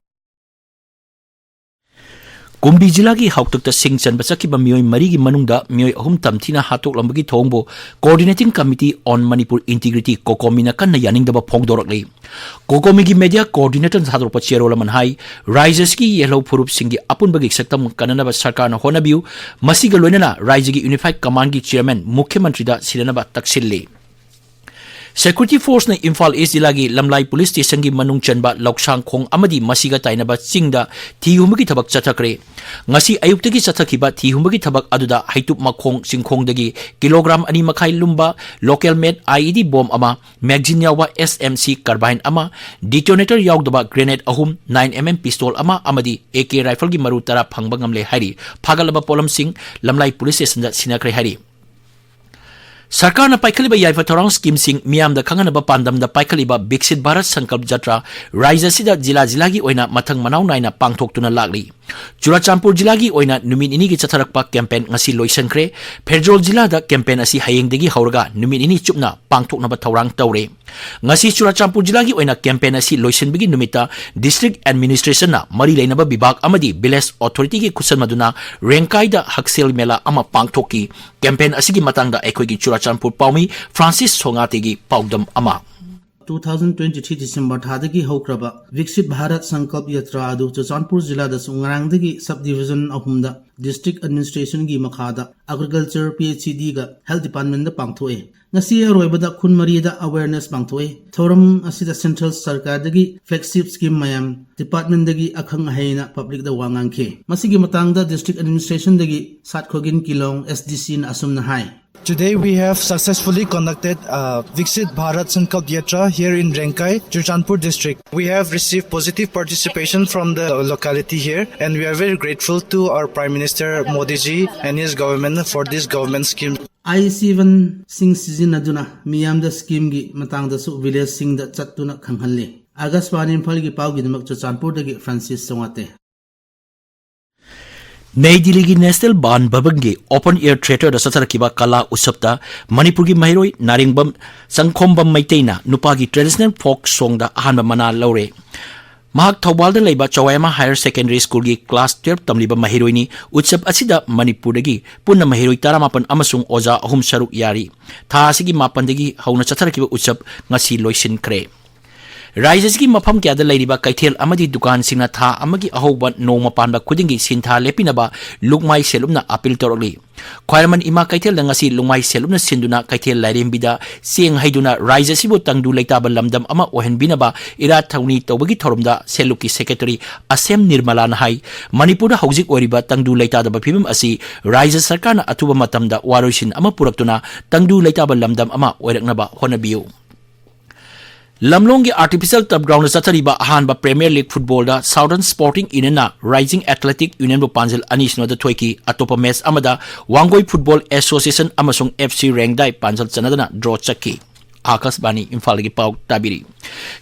ꯀꯨꯝꯕꯤ ꯖꯤꯂꯥꯒꯤ ꯍꯥꯎꯇꯛꯇ ꯁꯤꯡ ꯆꯟꯕ ꯆꯠꯈꯤꯕ ꯃꯤꯑꯣꯏ ꯃꯔꯤꯒꯤ ꯃꯅꯨꯡꯗ ꯃꯤꯑꯣꯏ ꯑꯍꯨꯝ ꯇꯝꯊꯤꯅ ꯍꯥꯠꯇꯣꯛꯂꯝꯕꯒꯤ ꯊꯧꯑꯣꯡꯕꯨ Coordinating Committee on Manipur Integrity, ꯀꯣꯀꯣꯃꯤꯅ ꯀꯟꯅ ꯌꯥꯅꯤꯡꯗꯕ ꯐꯣꯡꯗꯣꯔꯛꯂꯤ꯫ ꯀꯣꯀꯣꯃꯤꯒꯤ ꯃꯦꯗꯤꯌꯥ ꯀꯣꯑꯣꯔꯗꯤꯅꯦꯇꯔꯅ ꯊꯥꯗꯣꯔꯛꯄ ꯆꯦꯔꯣꯜ ꯑꯃꯅ ꯍꯥꯏ, ꯔꯥꯏꯖ꯭ꯌ ꯑꯁꯤꯒꯤ ꯌꯦꯜꯍꯧ ꯐꯨꯔꯨꯞꯁꯤꯡꯒꯤ ꯑꯄꯨꯟꯕꯒꯤ ꯁꯛꯇꯝ ꯀꯟꯅꯅꯕ ꯁꯔꯀꯥꯔꯅ ꯍꯣꯠꯅꯕꯤꯌꯨ꯫ ꯃꯁꯤꯒ ꯂꯣꯏꯅꯅ ꯔꯥꯏꯖ꯭ꯌꯒꯤ ꯌꯨꯅꯤꯐꯥꯏꯗ ꯀꯃꯥꯟꯒꯤ ꯆꯤꯌꯔꯃꯦꯟ ꯃꯨꯈ꯭ꯌ ꯃꯟꯇ꯭ꯔꯤꯗ ꯁꯤꯟꯅꯅꯕ ꯇꯛꯁꯤꯜꯂꯤ꯫ ꯁꯦꯀ꯭ꯌꯨꯔꯤꯇꯤ ꯐꯣꯔꯁꯅ ꯏꯝꯐꯥꯜ ꯏꯁ ꯖꯤꯂꯥꯒꯤ ꯂꯝꯂꯥꯏ ꯄꯨꯂꯤꯁ ꯁ꯭ꯇꯦꯁꯟꯒꯤ ꯃꯅꯨꯡ ꯆꯟꯕ ꯂꯧꯁꯥꯡꯈꯣꯡ ꯑꯃꯗꯤ ꯃꯁꯤꯒ ꯇꯥꯏꯅꯕ ꯆꯤꯡꯗ ꯊꯤ ꯍꯨꯝꯕꯒꯤ ꯊꯕꯛ ꯆꯠꯊꯈ꯭ꯔꯦ꯫ ꯉꯁꯤ ꯑꯌꯨꯛꯇꯒꯤ ꯆꯠꯊꯈꯤꯕ ꯊꯤ ꯍꯨꯝꯕꯒꯤ ꯊꯕꯛ ꯑꯗꯨꯗ ꯍꯩꯇꯨꯞ ꯃꯈꯣꯡ ꯆꯤꯡꯈꯣꯡꯗꯒꯤ ꯀꯤꯂꯣꯒ꯭ꯔꯥꯝ ꯑꯅꯤ ꯃꯈꯥꯏ ꯂꯨꯝꯕ ꯂꯣꯀꯦꯜ ꯃꯦꯗ IED ꯕꯣꯝ ꯑꯃ, ꯃꯦꯒꯖꯤꯟ ꯌꯥꯎꯕ SMC carbine ꯑꯃ, detonator ꯌꯥꯎꯗꯕ grenade ꯑꯍꯨꯝ, nine MM pistol ꯑꯃ ꯑꯃꯗꯤ AK rifleꯒꯤ ꯃꯔꯨ ꯇꯔꯥ ꯐꯪꯕ ꯉꯝꯂꯦ ꯍꯥꯏꯔꯤ꯫ ꯐꯥꯒꯠꯂꯕ ꯄꯣꯠꯂꯝꯁꯤꯡ ꯂꯝꯂꯥꯏ ꯄꯨꯂꯤꯁ ꯁ꯭ꯇꯦꯁꯟꯗ ꯁꯤꯟꯅꯈ꯭ꯔꯦ ꯍꯥꯏꯔꯤ꯫ ꯁꯔꯀꯥꯔꯅ ꯄꯥꯏꯈꯠꯂꯤꯕ ꯌꯥꯏꯐ ꯊꯧꯔꯥꯡ ꯁ꯭ꯀꯤꯝꯁꯤꯡ ꯃꯤꯌꯥꯝꯗ ꯈꯪꯍꯟꯅꯕ ꯄꯥꯟꯗꯝꯗ ꯄꯥꯏꯈꯠꯂꯤꯕ ꯕꯤꯛꯁꯤꯠ ꯚꯥꯔꯠ ꯁꯪꯀꯜꯞ ꯖꯇ꯭ꯔꯥ ꯔꯥꯏꯖ꯭ꯌ ꯑꯁꯤꯗ ꯖꯤꯂꯥ ꯖꯤꯂꯥꯒꯤ ꯑꯣꯏꯅ ꯃꯊꯪ ꯃꯅꯥꯎ ꯅꯥꯏꯅ ꯄꯥꯡꯊꯣꯛꯇꯨꯅ ꯂꯥꯛꯂꯤ꯫ ꯆꯨꯔꯥꯆꯥꯟꯄꯨꯔ ꯖꯤꯂꯥꯒꯤ ꯑꯣꯏꯅ ꯅꯨꯃꯤꯠ ꯅꯤꯅꯤꯒꯤ ꯆꯠꯊꯔꯛꯄ ꯀꯦꯝꯄꯦꯟ ꯉꯁꯤ ꯂꯣꯏꯁꯤꯟꯈ꯭ꯔꯦ꯫ ꯐꯦꯔꯖꯣꯜ ꯖꯤꯂꯥꯗ ꯀꯦꯝꯄꯦꯟ ꯑꯁꯤ ꯍꯌꯦꯡꯗꯒꯤ ꯍꯧꯔꯒ ꯅꯨꯃꯤꯠ ꯅꯤꯅꯤ ꯆꯨꯞꯅ ꯄꯥꯡꯊꯣꯛꯅꯕ ꯊꯧꯔꯥꯡ ꯇꯧꯔꯦ꯫ ꯉꯁꯤ ꯆꯨꯔꯥꯆꯥꯟꯄꯨꯔ ꯖꯤꯂꯥꯒꯤ ꯑꯣꯏꯅ ꯀꯦꯝꯄꯦꯟ ꯑꯁꯤ ꯂꯣꯏꯁꯤꯟꯕꯒꯤ ꯅꯨꯃꯤꯠꯇ ꯗꯤꯁꯇ꯭ꯔꯤꯛ ꯑꯦꯗꯃꯤꯅꯤꯁꯇ꯭ꯔꯦꯁꯟꯅ ꯃꯔꯤ ꯂꯩꯅꯕ ꯕꯤꯚꯥꯒ ꯑꯃꯗꯤ ꯚꯤꯂꯦꯖ ꯑꯣꯊꯣꯔꯤꯇꯤꯒꯤ ꯈꯨꯠꯁꯟꯃꯗꯨꯅ ꯔꯦꯡꯀꯥꯏꯗ ꯍꯛꯁꯦꯜ ꯃꯦꯂꯥ ꯑꯃ ꯄꯥꯡꯊꯣꯛꯈꯤ꯫ ꯀꯦꯝꯄꯦꯟ ꯑꯁꯤꯒꯤ ꯃꯇꯥꯡꯗ ꯑꯩꯈꯣꯏꯒꯤ ꯆꯨꯔꯥꯆꯥꯟꯄꯨꯔ ꯄꯥꯎꯃꯤ ꯐ꯭ꯔꯥꯟꯁꯤꯁ ꯁꯣꯉꯥꯇꯦꯒꯤ ꯄꯥꯎꯗꯝ ꯑꯃ꯫ Two thousand twenty-three December ꯊꯥꯗꯒꯤ ꯍꯧꯈ꯭ꯔꯕ ꯕꯤꯛꯁꯤꯠ ꯚꯥꯔꯠ ꯁꯪꯀꯜꯞ ꯌꯥꯇ꯭ꯔꯥ ꯑꯗꯨ ꯆꯨꯔꯆꯥꯟꯄꯨꯔ ꯖꯤꯂꯥꯗꯁꯨ ꯉꯔꯥꯡꯗꯒꯤ sub division ꯑꯍꯨꯝꯗ ꯗꯤꯁꯇ꯭ꯔꯤꯛ ꯑꯦꯗꯃꯤꯅꯤꯁꯇ꯭ꯔꯦꯁꯟꯒꯤ ꯃꯈꯥꯗ ꯑꯦꯒ꯭ꯔꯤꯀꯜꯆꯔ, PHED ꯒ ꯍꯦꯜꯊ ꯗꯤꯄꯥꯔꯠꯃꯦꯟꯗ ꯄꯥꯡꯊꯣꯛꯑꯦ꯫ ꯉꯁꯤ ꯑꯔꯣꯏꯕꯗ ꯈꯨꯟ ꯃꯔꯤꯗ ꯑꯋꯦꯔꯅꯦꯁ ꯄꯥꯡꯊꯣꯛꯑꯦ꯫ ꯊꯧꯔꯝ ꯑꯁꯤꯗ ꯁꯦꯟꯇ꯭ꯔꯦꯜ ꯁꯔꯀꯥꯔꯗꯒꯤ ꯐ꯭ꯂꯦꯒꯁꯤꯞ ꯁ꯭ꯀꯤꯝ ꯃꯌꯥꯝ, ꯗꯤꯄꯥꯔꯠꯃꯦꯟꯗꯒꯤ ꯑꯈꯪ ꯑꯍꯩꯅ ꯄꯕ꯭ꯂꯤꯛꯇ ꯋꯥ ꯉꯥꯡꯈꯤ꯫ ꯃꯁꯤꯒꯤ ꯃꯇꯥꯡꯗ ꯗꯤꯁꯇ꯭ꯔꯤꯛ ꯑꯦꯗꯃꯤꯅꯤꯁꯇ꯭ꯔꯦꯁꯟꯗꯒꯤ ꯁꯥꯠꯈꯣꯒꯤꯟ ꯀꯤꯂꯣꯡ, SDC ꯅ ꯑꯁꯨꯝꯅ ꯍꯥꯏ꯫ Today we have successfully conducted a Viksit Bharat Sankalp Yatra here in Rengkai, Churachandpur district. We have received positive participation from the locality here, and we are very grateful to our Prime Minister Modi ji and his government for this government scheme. IEC one ꯁꯤꯡ ꯁꯤꯖꯤꯟꯅꯗꯨꯅ ꯃꯤꯌꯥꯝꯗ ꯁ꯭ꯀꯤꯝꯒꯤ ꯃꯇꯥꯡꯗꯁꯨ ꯚꯤꯂꯦꯖꯁꯤꯡꯗ ꯆꯠꯇꯨꯅ ꯈꯪꯍꯜꯂꯤ꯫ ꯑꯥꯀꯥꯁꯕꯥꯅꯤ ꯏꯝꯐꯥꯜꯒꯤ ꯄꯥꯎꯒꯤꯗꯃꯛ ꯆꯨꯔꯆꯥꯟꯄꯨꯔꯗꯒꯤ Francis ꯆꯧꯉꯥꯇꯦ꯫ ꯅꯩ ꯗꯤꯜꯂꯤꯒꯤ national ban ꯚꯕꯟꯒꯤ open air ꯊꯤꯌꯦꯇꯔꯗ ꯆꯠꯊꯔꯛꯈꯤꯕ ꯀꯂꯥ ꯎꯠꯁꯕꯇ ꯃꯅꯤꯄꯨꯔꯒꯤ ꯃꯍꯩꯔꯣꯏ ꯅꯥꯔꯦꯡꯕꯝ ꯆꯪꯈꯣꯝꯕꯝ ꯃꯩꯇꯩꯅ ꯅꯨꯄꯥꯒꯤ ꯇ꯭ꯔꯦꯗꯤꯁꯅꯦꯜ ꯐꯣꯛ ꯁꯣꯡꯗ ꯑꯍꯥꯟꯕ ꯃꯅꯥ ꯂꯧꯔꯦ꯫ ꯃꯍꯥꯛ ꯊꯧꯕꯥꯜꯗ ꯂꯩꯕ ꯆꯋꯥꯏꯃꯥ ꯍꯥꯌꯔ ꯁꯦꯀꯦꯟꯗꯔꯤ ꯁ꯭ꯀꯨꯜꯒꯤ ꯀ꯭ꯂꯥꯁ ꯇꯨꯌꯦꯜꯞ ꯇꯝꯂꯤꯕ ꯃꯍꯩꯔꯣꯏꯅꯤ꯫ ꯎꯠꯁꯕ ꯑꯁꯤꯗ ꯃꯅꯤꯄꯨꯔꯗꯒꯤ ꯄꯨꯟꯅ ꯃꯍꯩꯔꯣꯏ ꯇꯔꯥꯃꯥꯄꯟ ꯑꯃꯁꯨꯡ ꯑꯣꯖꯥ ꯑꯍꯨꯝ ꯁꯔꯨꯛ ꯌꯥꯔꯤ꯫ ꯊꯥ ꯑꯁꯤꯒꯤ ꯃꯥꯄꯟꯗꯒꯤ ꯍꯧꯅ ꯆꯠꯊꯔꯛꯈꯤꯕ ꯎꯠꯁꯕ ꯉꯁꯤ ꯂꯣꯏꯁꯤꯟꯈ꯭ꯔꯦ꯫ ꯔꯥꯏꯖ ꯑꯁꯤꯒꯤ ꯃꯐꯝ ꯀꯌꯥꯗ ꯂꯩꯔꯤꯕ ꯀꯩꯊꯦꯜ ꯑꯃꯗꯤ ꯗꯨꯀꯥꯟꯁꯤꯡꯅ ꯊꯥ ꯑꯃꯒꯤ ꯑꯍꯧꯕ ꯅꯣꯡꯃ ꯄꯥꯟꯕ ꯈꯨꯗꯤꯡꯒꯤ ꯁꯤꯟꯊꯥ ꯂꯦꯞꯄꯤꯅꯕ ꯂꯨꯛꯃꯥꯏ ꯁꯦꯜ ꯂꯨꯞꯅ ꯑꯥꯄꯤꯜ ꯇꯧꯔꯛꯂꯤ꯫ ꯈ꯭ꯋꯥꯏꯔꯝꯕꯟ ꯏꯃꯥ ꯀꯩꯊꯦꯜꯗ ꯉꯁꯤ ꯂꯨꯛꯃꯥꯏ ꯁꯦꯜ ꯂꯨꯞꯅ ꯁꯤꯟꯗꯨꯅ ꯀꯩꯊꯦꯜ ꯂꯥꯏꯔꯦꯝꯕꯤꯗ ꯆꯦꯡ ꯍꯩꯗꯨꯅ ꯔꯥꯏꯖ ꯑꯁꯤꯕꯨ ꯇꯪꯗꯨ ꯂꯩꯇꯥꯕ ꯂꯝꯗꯝ ꯑꯃ ꯑꯣꯏꯍꯟꯕꯤꯅꯕ ꯏꯔꯥꯠ ꯊꯧꯅꯤ ꯇꯧꯕꯒꯤ ꯊꯧꯔꯝꯗ ꯁꯦꯜ ꯂꯨꯞꯀꯤ ꯁꯦꯀ꯭ꯔꯦꯇꯔꯤ ꯑꯁꯦꯝ ꯅꯤꯔꯃꯂꯥꯅ ꯍꯥꯏ, ꯃꯅꯤꯄꯨꯔꯗ ꯍꯧꯖꯤꯛ ꯑꯣꯏꯔꯤꯕ ꯇꯪꯗꯨ ꯂꯩꯇꯥꯗꯕ ꯐꯤꯕꯝ ꯑꯁꯤ ꯔꯥꯏꯖ ꯁꯔꯀꯥꯔꯅ ꯑꯊꯨꯕ ꯃꯇꯝꯗ ꯋꯥꯔꯣꯏꯁꯤꯟ ꯑꯃ ꯄꯨꯔꯛꯇꯨꯅ ꯇꯪꯗꯨ ꯂꯩꯇꯥꯕ ꯂꯝꯗꯝ ꯑꯃ ꯑꯣꯏꯔꯛꯅꯕ ꯍꯣꯠꯅꯕꯤꯌꯨ꯫ ꯂꯝꯂꯣꯡꯒꯤ ꯑꯥꯔꯇꯤꯐꯤꯁꯤꯌꯦꯜ ꯇꯔꯐ ꯒ꯭ꯔꯥꯎꯟꯗ ꯆꯠꯊꯔꯤꯕ ꯑꯍꯥꯟꯕ ꯄ꯭ꯔꯤꯃꯤꯌꯔ ꯂꯤꯒ ꯐꯨꯠꯕꯣꯜꯗ ꯁꯥꯎꯗꯔꯟ ꯁ꯭ꯄꯣꯔꯇꯤꯡ ꯌꯨꯅꯤꯌꯟꯅ ꯔꯥꯏꯖꯤꯡ ꯑꯦꯊꯂꯦꯇꯤꯛ ꯌꯨꯅꯤꯌꯟꯕꯨ ꯄꯥꯟꯖꯜ ꯑꯅꯤ ꯁꯤꯅꯣꯗ ꯊꯣꯏꯈꯤ꯫ ꯑꯇꯣꯞꯄ ꯃꯦꯆ ꯑꯃꯗ ꯋꯥꯡꯒꯣꯏ ꯐꯨꯠꯕꯣꯜ ꯑꯦꯁꯣꯁꯤꯌꯦꯁꯟ ꯑꯃꯁꯨꯡ ꯑꯦꯐ ꯁꯤ ꯔꯦꯡꯗꯥꯏ ꯄꯥꯟꯖꯜ ꯆꯟꯅꯗꯅ ꯗ꯭ꯔꯣ ꯆꯠꯈꯤ꯫ ꯑꯥꯀꯥꯁꯕꯥꯅꯤ ꯏꯝꯐꯥꯜꯗꯒꯤ ꯄꯥꯎ ꯇꯥꯕꯤꯔꯤ꯫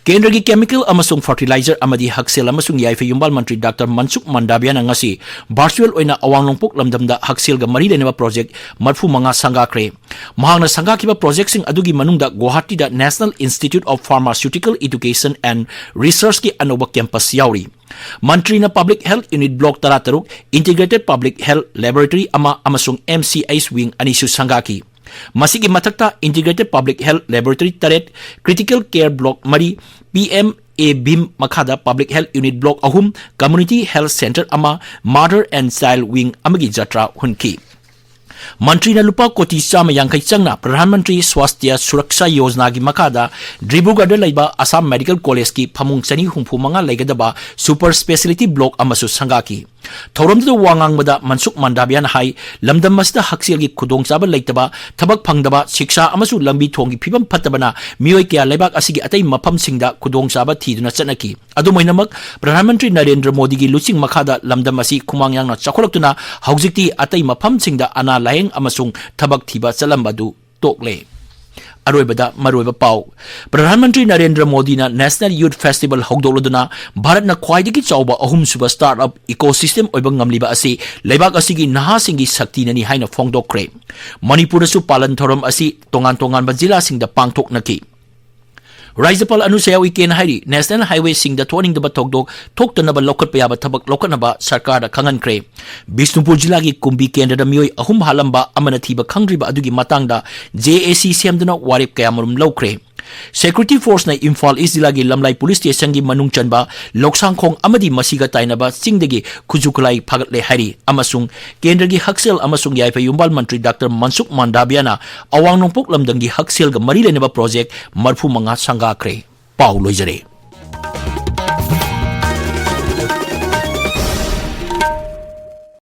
ꯀꯦꯟꯗ꯭ꯔꯒꯤ ꯀꯦꯃꯤꯀꯦꯜ ꯑꯃꯁꯨꯡ ꯐꯔꯇꯤꯂꯥꯏꯖꯔ ꯑꯃꯗꯤ ꯍꯛꯁꯦꯜ ꯑꯃꯁꯨꯡ ꯌꯥꯏꯐ ꯌꯨꯝꯕꯥꯜ ꯃꯟꯇ꯭ꯔꯤ ꯗꯥꯛꯇꯔ ꯃꯟꯁꯨꯈ ꯃꯟꯗꯥꯕꯤꯌꯥꯅ ꯉꯁꯤ ꯚꯔꯆꯨꯑꯦꯜ ꯑꯣꯏꯅ ꯑꯋꯥꯡ ꯅꯣꯡꯄꯣꯛ ꯂꯝꯗꯝꯗ ꯍꯛꯁꯦꯜꯒ ꯃꯔꯤ ꯂꯩꯅꯕ ꯄ꯭ꯔꯣꯖꯦꯛ ꯃꯔꯤꯐꯨ ꯃꯉꯥ ꯁꯪꯒꯥꯈ꯭ꯔꯦ꯫ ꯃꯍꯥꯛꯅ ꯁꯪꯒꯥꯈꯤꯕ ꯄ꯭ꯔꯣꯖꯦꯛꯁꯤꯡ ꯑꯗꯨꯒꯤ ꯃꯅꯨꯡꯗ ꯒꯨꯋꯥꯍꯥꯇꯤꯗ National Institute of Pharmaceutical Education and Researchꯀꯤ ꯑꯅꯧꯕ ꯀꯦꯝꯄꯁ ꯌꯥꯎꯔꯤ꯫ ꯃꯟꯇ꯭ꯔꯤꯅ ꯄꯕ꯭ꯂꯤꯛ ꯍꯦꯜꯊ ꯌꯨꯅꯤꯠ ꯕ꯭ꯂꯣꯛ ꯇꯔꯥꯇꯔꯨꯛ, ꯏꯟꯇꯤꯒ꯭ꯔꯦꯇꯦꯗ ꯄꯕ꯭ꯂꯤꯛ ꯍꯦꯜꯊ ꯂꯦꯕꯣꯔꯦꯇꯔꯤ ꯑꯃ ꯑꯃꯁꯨꯡ ꯑꯦꯝ ꯁꯤ ꯑꯩꯆ ꯋꯤꯡ ꯑꯅꯤꯁꯨ ꯁꯪꯒꯥꯈꯤ꯫ ꯃꯁꯤꯒꯤ ꯃꯊꯛꯇ ꯏꯟꯇꯤꯒ꯭ꯔꯦꯇꯦꯗ ꯄꯕ꯭ꯂꯤꯛ ꯍꯦꯜꯊ ꯂꯦꯕꯣꯔꯦꯇꯔꯤ ꯇꯔꯦꯠ, ꯀ꯭ꯔꯤꯇꯤꯀꯦꯜ ꯀꯦꯌꯔ ꯕ꯭ꯂꯣꯛ ꯃꯔꯤ, ꯄꯤ ꯑꯦꯝ ꯑꯦ ꯚꯤꯝ ꯃꯈꯥꯗ ꯄꯕ꯭ꯂꯤꯛ ꯍꯦꯜꯊ ꯌꯨꯅꯤꯠ ꯕ꯭ꯂꯣꯛ ꯑꯍꯨꯝ, ꯀꯝꯃ꯭ꯌꯨꯅꯤꯇꯤ ꯍꯦꯜꯊ ꯁꯦꯟꯇꯔ ꯑꯃ, ꯃꯥꯗꯔ ꯑꯦꯟ ꯆꯥꯏꯜꯗ ꯋꯤꯡ ꯑꯃꯒꯤ ꯖꯇ꯭ꯔꯥ ꯍꯨꯟꯈꯤ꯫ ꯃꯟꯇ꯭ꯔꯤꯅ ꯂꯨꯄꯥ ꯀꯣꯇꯤ ꯆꯥꯝꯃ ꯌꯥꯡꯈꯩ ꯆꯪꯅ ꯄ꯭ꯔꯙꯥꯟ ꯃꯟꯇ꯭ꯔꯤ ꯁ꯭ꯋꯥꯁꯊ꯭ꯌ ꯁꯨꯔꯛꯁꯥ ꯌꯣꯖꯅꯥꯒꯤ ꯃꯈꯥꯗ ꯗꯤꯕ꯭ꯔꯨꯒꯔꯗ ꯂꯩꯕ ꯑꯁꯥꯝ ꯃꯦꯗꯤꯀꯦꯜ ꯀꯣꯂꯦꯖꯀꯤ ꯐꯃꯨꯡ ꯆꯅꯤ ꯍꯨꯝꯐꯨ ꯃꯉꯥ ꯂꯩꯒꯗꯕ ꯁꯨꯄꯔ ꯁ꯭ꯄꯦꯁꯤꯌꯦꯂꯤꯇꯤ ꯕ꯭ꯂꯣꯛ ꯑꯃꯁꯨ ꯁꯪꯒꯥꯈꯤ꯫ ꯊꯧꯔꯝꯗꯨꯗ ꯋꯥ ꯉꯥꯡꯕꯗ ꯃꯟꯁꯨꯈ ꯃꯟꯗꯥꯕꯤꯌꯥꯅ ꯍꯥꯏ, ꯂꯝꯗꯝ ꯑꯁꯤꯗ ꯍꯛꯁꯦꯜꯒꯤ ꯈꯨꯗꯣꯡꯆꯥꯕ ꯂꯩꯇꯕ, ꯊꯕꯛ ꯐꯪꯗꯕ, ꯁꯤꯛꯁꯥ ꯑꯃꯁꯨꯡ ꯂꯝꯕꯤ ꯊꯣꯡꯒꯤ ꯐꯤꯕꯝ ꯐꯠꯇꯕꯅ ꯃꯤꯑꯣꯏ ꯀꯌꯥ ꯂꯩꯕꯥꯛ ꯑꯁꯤꯒꯤ ꯑꯇꯩ ꯃꯐꯝꯁꯤꯡꯗ ꯈꯨꯗꯣꯡꯆꯥꯕ ꯊꯤꯗꯨꯅ ꯆꯠꯅꯈꯤ꯫ ꯑꯗꯨꯝ ꯑꯣꯏꯅꯃꯛ, ꯄ꯭ꯔꯙꯥꯟ ꯃꯟꯇ꯭ꯔꯤ ꯅꯔꯦꯟꯗ꯭ꯔ ꯃꯣꯗꯤꯒꯤ ꯂꯨꯆꯤꯡ ꯃꯈꯥꯗ ꯂꯝꯗꯝ ꯑꯁꯤ ꯈꯨꯃꯥꯡ ꯌꯥꯡꯅ ꯆꯥꯎꯈꯠꯂꯛꯇꯨꯅ ꯍꯧꯖꯤꯛꯇꯤ ꯑꯇꯩ ꯃꯐꯝꯁꯤꯡꯗ ꯑꯅꯥ ꯂꯥꯌꯦꯡ ꯑꯃꯁꯨꯡ ꯊꯕꯛ ꯊꯤꯕ ꯆꯠꯂꯝꯕ ꯑꯗꯨ ꯇꯣꯛꯂꯦ꯫ ꯑꯔꯣꯏꯕꯗ ꯃꯔꯨꯑꯣꯏꯕ ꯄꯥꯎ꯫ ꯄ꯭ꯔꯙꯥꯟ ꯃꯟꯇ꯭ꯔꯤ ꯅꯔꯦꯟꯗ꯭ꯔ ꯃꯣꯗꯤꯅ National Youth Festival ꯍꯧꯗꯣꯛꯂꯗꯨꯅ ꯚꯥꯔꯠꯅ ꯈ꯭ꯋꯥꯏꯗꯒꯤ ꯆꯥꯎꯕ ꯑꯍꯨꯝꯁꯨꯕ startup ecosystem ꯑꯣꯏꯕ ꯉꯝꯂꯤꯕ ꯑꯁꯤ ꯂꯩꯕꯥꯛ ꯑꯁꯤꯒꯤ ꯅꯍꯥꯁꯤꯡꯒꯤ ꯁꯛꯇꯤꯅꯅꯤ ꯍꯥꯏꯅ ꯐꯣꯡꯗꯣꯛꯈ꯭ꯔꯦ꯫ ꯃꯅꯤꯄꯨꯔꯗꯁꯨ ꯄꯥꯂꯟ ꯊꯧꯔꯝ ꯑꯁꯤ ꯇꯣꯉꯥꯟ ꯇꯣꯉꯥꯟꯕ ꯖꯤꯂꯥꯁꯤꯡꯗ ꯄꯥꯡꯊꯣꯛꯅꯈꯤ꯫ ꯔꯥꯖ꯭ꯌꯄꯥꯜ ꯑꯅꯨꯁ꯭ꯌꯥ ꯎꯏꯀꯦꯅ ꯍꯥꯏꯔꯤ, National Highwayꯁꯤꯡꯗ ꯊꯣꯛꯍꯟꯅꯤꯡꯗꯕ ꯊꯧꯗꯣꯛ ꯊꯣꯛꯇꯅꯕ ꯂꯧꯈꯠꯄ ꯌꯥꯕ ꯊꯕꯛ ꯂꯧꯈꯠꯅꯕ ꯁꯔꯀꯥꯔꯗ ꯈꯪꯍꯟꯈ꯭ꯔꯦ꯫ ꯕꯤꯁꯅꯨꯄꯨꯔ ꯖꯤꯂꯥꯒꯤ ꯀꯨꯝꯕꯤ ꯀꯦꯟꯗ꯭ꯔꯗ ꯃꯤꯑꯣꯏ ꯑꯍꯨꯝ ꯍꯥꯠꯂꯝꯕ ꯑꯃꯅ ꯊꯤꯕ ꯈꯪꯗ꯭ꯔꯤꯕ ꯑꯗꯨꯒꯤ ꯃꯇꯥꯡꯗ JAC ꯁꯦꯝꯗꯨꯅ ꯋꯥꯔꯦꯞ ꯀꯌꯥꯃꯔꯨꯝ ꯂꯧꯈ꯭ꯔꯦ꯫ Security Forceꯅ ꯏꯝꯐꯥꯜ ꯏꯁ ꯖꯤꯂꯥꯒꯤ ꯂꯝꯂꯥꯏ ꯄꯨꯂꯤꯁ ꯁ꯭ꯇꯦꯁꯟꯒꯤ ꯃꯅꯨꯡ ꯆꯟꯕ ꯂꯧꯁꯥꯡꯈꯣꯡ ꯑꯃꯗꯤ ꯃꯁꯤꯒ ꯇꯥꯏꯅꯕ ꯆꯤꯡꯗꯒꯤ ꯈꯨꯠꯁꯨ ꯈꯨꯠꯂꯥꯏ ꯐꯥꯒꯠꯂꯦ ꯍꯥꯏꯔꯤ ꯑꯃꯁꯨꯡ ꯀꯦꯟꯗ꯭ꯔꯒꯤ ꯍꯛꯁꯦꯜ ꯑꯃꯁꯨꯡ ꯌꯥꯏꯐ ꯌꯨꯝꯕꯥꯜ ꯃꯟꯇ꯭ꯔꯤ ꯗꯥꯛꯇꯔ ꯃꯟꯁꯨꯈ ꯃꯥꯟꯗꯥꯕꯤꯌꯥꯅ ꯑꯋꯥꯡ ꯅꯣꯡꯄꯣꯛ ꯂꯝꯗꯝꯒꯤ ꯍꯛꯁꯦꯜꯒ ꯃꯔꯤ ꯂꯩꯅꯕ project ꯃꯔꯤꯐꯨ ꯃꯉꯥ ꯁꯪꯒꯥꯈ꯭ꯔꯦ꯫ ꯄꯥꯎ ꯂꯣꯏꯖꯔꯦ꯫